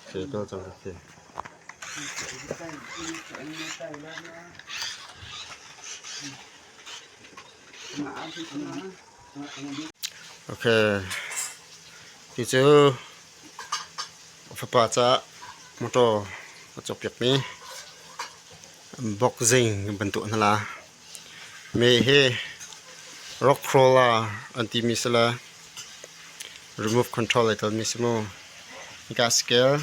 ເຄ ໂຕຈັງ ໂອເຄ ໂອເຄ ທີ່ເຈີ ຝາປາຈະ ມໍໂຕ ກະຈົກປຽກມີ boxing ບັນທຸຫັ້ນລະ May hi, rock crawler, anti missile, remote control item missile, ກະ scale,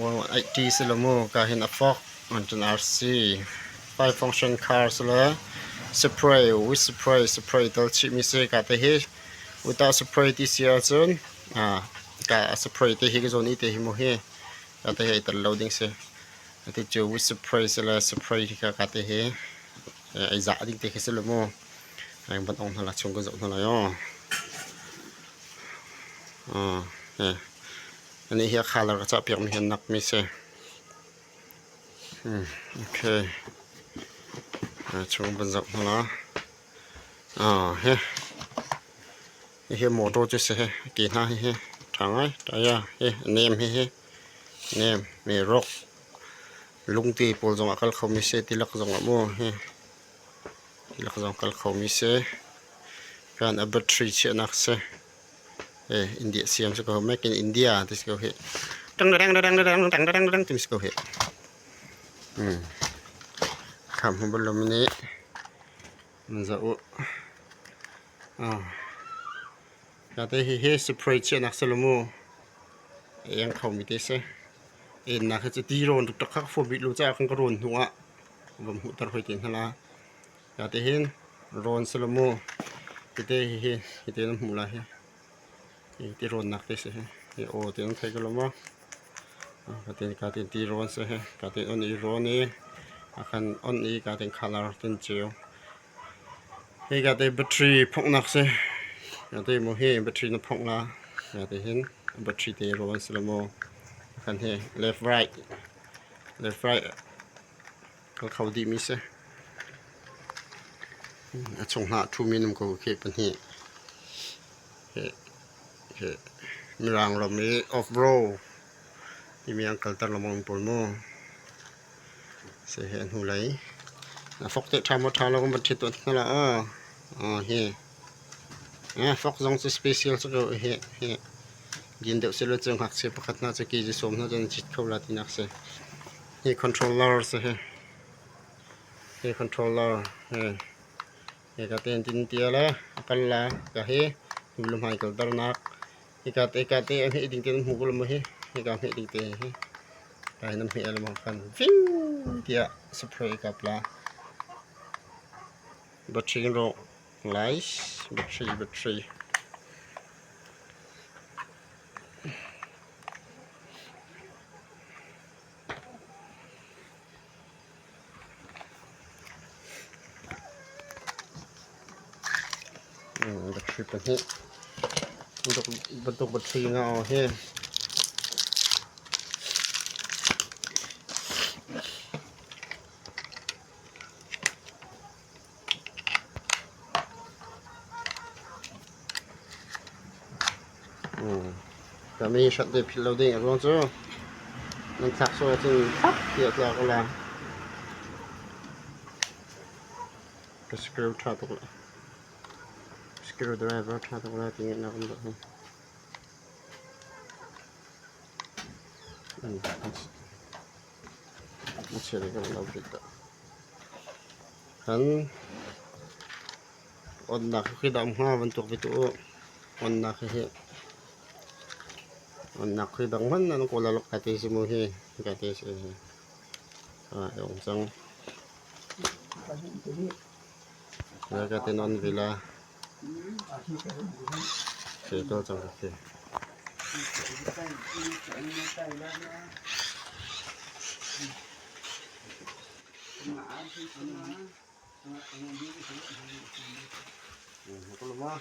one eighty silo mo, ກະເຫັນ a fork, ອັນເປັນ RC, five function car ສະເລີ spray, with spray, spray ຕົວຊິມີເຊ ກະເຕເຮ without spray ຕິເຊອາເຊີນ ອາ ກະ spray ເຕເຮກະໂຈນອີເຕເຮໂມເຮ ກະເຕເຮ loading ເຊ ອາ ຕິເຈີ with spray ສະເລີ spray ກະເຕເຮ ເອີ ໄອຈະດິງເຕເຮສະເລີໂມ ໄອບັນອອງຫັ້ນລະ ຊົງກະຈົກຫັ້ນລະ ອໍ ເອີ ອັນນີ້ເຮ ຄາລະກະຈະປຽກມີເຮ ໜັກມີເຊ ອືມ ໂອເຄ ອາ ຊົງບັນອອກຫັ້ນລະ ອາ ເຮ ເຮ ໂມໂຕ ຈະເຊ ເກນ ຫາ ເຮ ທາງໄອ ຕາຍາ ເຮ ເນມ ເຮ ເນມ ເມ ຣັອກ ລຸງ ຕີ ໂປລ ຈອງ ອາ ການເຂົ້າມີເຊ ຕິລັກ ຈອງ ອາ ໂມ ເຮ ຕິລັກ ຈອງ ອາ ການເຂົ້າມີເຊ ການ ອາ ແບັດທຣີ ເຊ ນັກ ເຊ ເອ ອິນເດຍ ຊຽມ ສະເກົ ເມກ ອິນ ອິນເດຍ ຕິ ສະເກົ ເຮ ດັງ ດັງ ດັງ ຕິ ສະເກົ ເຮ ອືມ ຄຳ ເຮົາ ເບິ່ງ ລະ ມື້ນີ້ ມັນຈະ ໂອ ອາ ກາເຕເຮເຮ ສະເພຣ ເຊ ນັກ ສະໂລໂມ ເອງ ເຂົາມີເຕເຊ ເອັນ ນະ ກະຈະຕີໂຣນ ຕຸກຕັກ ຄັກ ໂຟບິກ ໂລຈາ ຄັງກະໂຣນ ຫົວ ບໍ່ຮູ້ ຕັດ ຫົວ ເຕັນ ຫັ້ນລະ ກາເຕເຮ ໂຣນ ສະໂລໂມ ເຕເຕເຮເຮ ເຕນຳ ຫູ ລາ ເຮ ເຕໂຣນ ນັກ ເຕເຊ ເຮ ເຮ ໂອ ເຕນຳ ໄທ ກະໂລມາ ກາເຕນ ກາເຕນ ຕີໂຣນ ເຊ ເຮ ກາເຕນ ອອນ ອີ ໂຣນ ເອ ອາຄັນ ອອນ ອີ ກາເຕນ ຄາລາ ເຕນ ເຈວ ເຮກາເຕແບັດທຣີພອກນັກເຊ ກາເຕໂມເຮແບັດທຣີນະພອກລາ ກາເຕເຫັນແບັດທຣີເຕໂຣວັນສະລະໂມ ຄັນເຮເລຟໄຣເລຟໄຣກະເຂົ້າດີມີເຊ ອາຊົງຫາທູມີນຳໂກເຄປັນເຮ ເຮ ເຮ ມີຣາງລະມີອອຟໂຣ ອີເມຍງກັນຕະລະມອງໂປນໂມ ເສເຮອັນຫູໄລ ນະຟອກເຕະທາມມາທາລະກໍມາເທຕົວນະລະ ອາ ເຮ ອາ ຟອກຈອງສະເປຊຽລສະເກເຮ ເຮ ຍິນເດວເຊເລເຈີງຮັກເຊປະຄັດນາຈະກີຈະສົມນາຈະຈິດເຂົ້າລາຕິນັກເຊ ເຮຄອນໂທລເລີເຊ ເຮ ເຮຄອນໂທລເລີ ເຮ ເຮກາເຕນຕິນເຕຍລະ ອາກັນລາ ກາເຮ ຫູລົມຫາຍກັນຕະລະນັກ ເຮກາເຕ ເຮກາເຕ ເອເຮດິງເຕນຫູກະລະມະເຮ ເຮກາເຮດິງເຕເຮ ກາເຮນຳເຮອະລະມະຄັນ ວິງ ເຕຍ ສະເພຣກັບລາ ບັດທຣີໂຣ ໄລ ບັດທຣີ ບັດທຣີ. ອືມ ບັດທຣີປະເທດ ບັນທຸກ ບັນທຸກບັດທຣີເງາເຮ ອືມ ກະມີຊັດເດດພິດລາວເດງອາລົງໂຊ ມັນສັກໂຊຈຶ່ງຄັກ ເກຍກລາກະລາ ກະສະກຣູທາຕົກລະ ສະກຣູດຣາຍເວີທາຕົກລະ ຕິງເງິນນະ ອືມ ເສຍເລີຍກັນ ລາວປິດລະ ຫັ້ນ ອອນໜັກຄືດຳຫາ ມັນຕົກໄປໂຕ ອອນໜັກຄືເຮ ອອນໜັກຄືດັງມັນ ອັນໂກລາລັກກາເຕຊິໂມເຮ ກາເຕຊິເຮ ອາ ອອງຈັງ ລະກະເຕນອນເວລາ ເຄ ໂຕຈັງ ໂອເຄ ອືມ ໂຕລົງມາ.